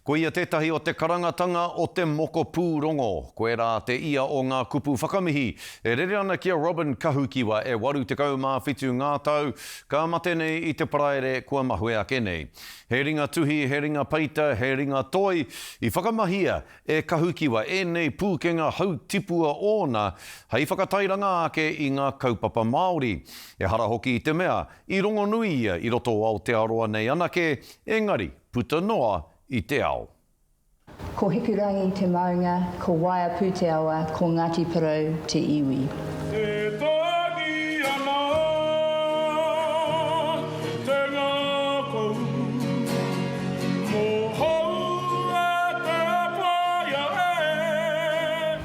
Koia tētahi o te karangatanga o te mokopūrongo. Koirā te ia o ngā kupu whakamihi e rere ana ki a Robyn Kahukiwa e 87 ngā tau, ka mate nei i te Paraire kua mahue ake nei. He ringa tuhi, he ringa peita, he ringa toi i whakamahia e Kahukiwa ēnei pūkenga hautipua ōna hei whakatairanga ake i ngā kaupapa Māori. Ehara hoki i te mea, i rongonui ia i roto o Aotearoa nei anake, engari, puta noa i te ao. Ko Hikurangi te maunga, ko Waiapu te awa, ko Ngāti Porou te iwi. E tangi ana te ngākau mōhou e te whaea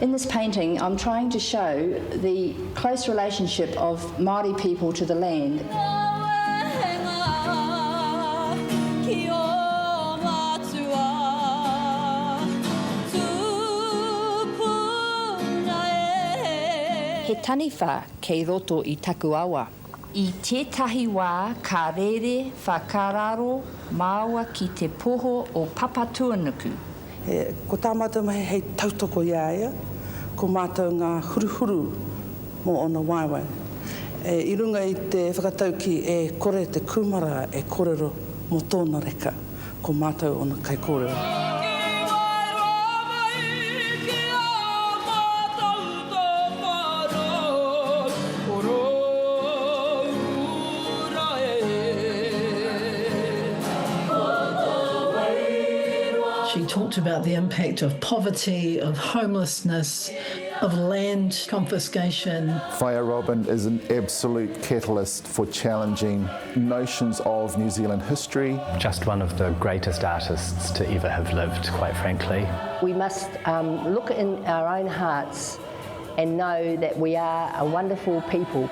e. In this painting I'm trying to show the close relationship of Māori people to the land. He taniwha kei roto i taku awa. I tētahi wā ka rere whakararo māua ki te poho o Papatuanuku. Ko tā mātou mahi hei tautoko i a ia, ko mātou ngā huruhuru mō ōna waewae. I runga i te whakataukī e kore te kūmara e kōrero mō tōna reka, ko mātou ōna kaikōrero. Ki waeroa mai ki a mātou tō whānau koroura e. Ko tō wairua. She talked about the impact of poverty, of homelessness, of land confiscation. Whaea Robin is an absolute catalyst for challenging notions of New Zealand history. Just one of the greatest artists to ever have lived, quite frankly. We must um, look in our own hearts and know that we are a wonderful people.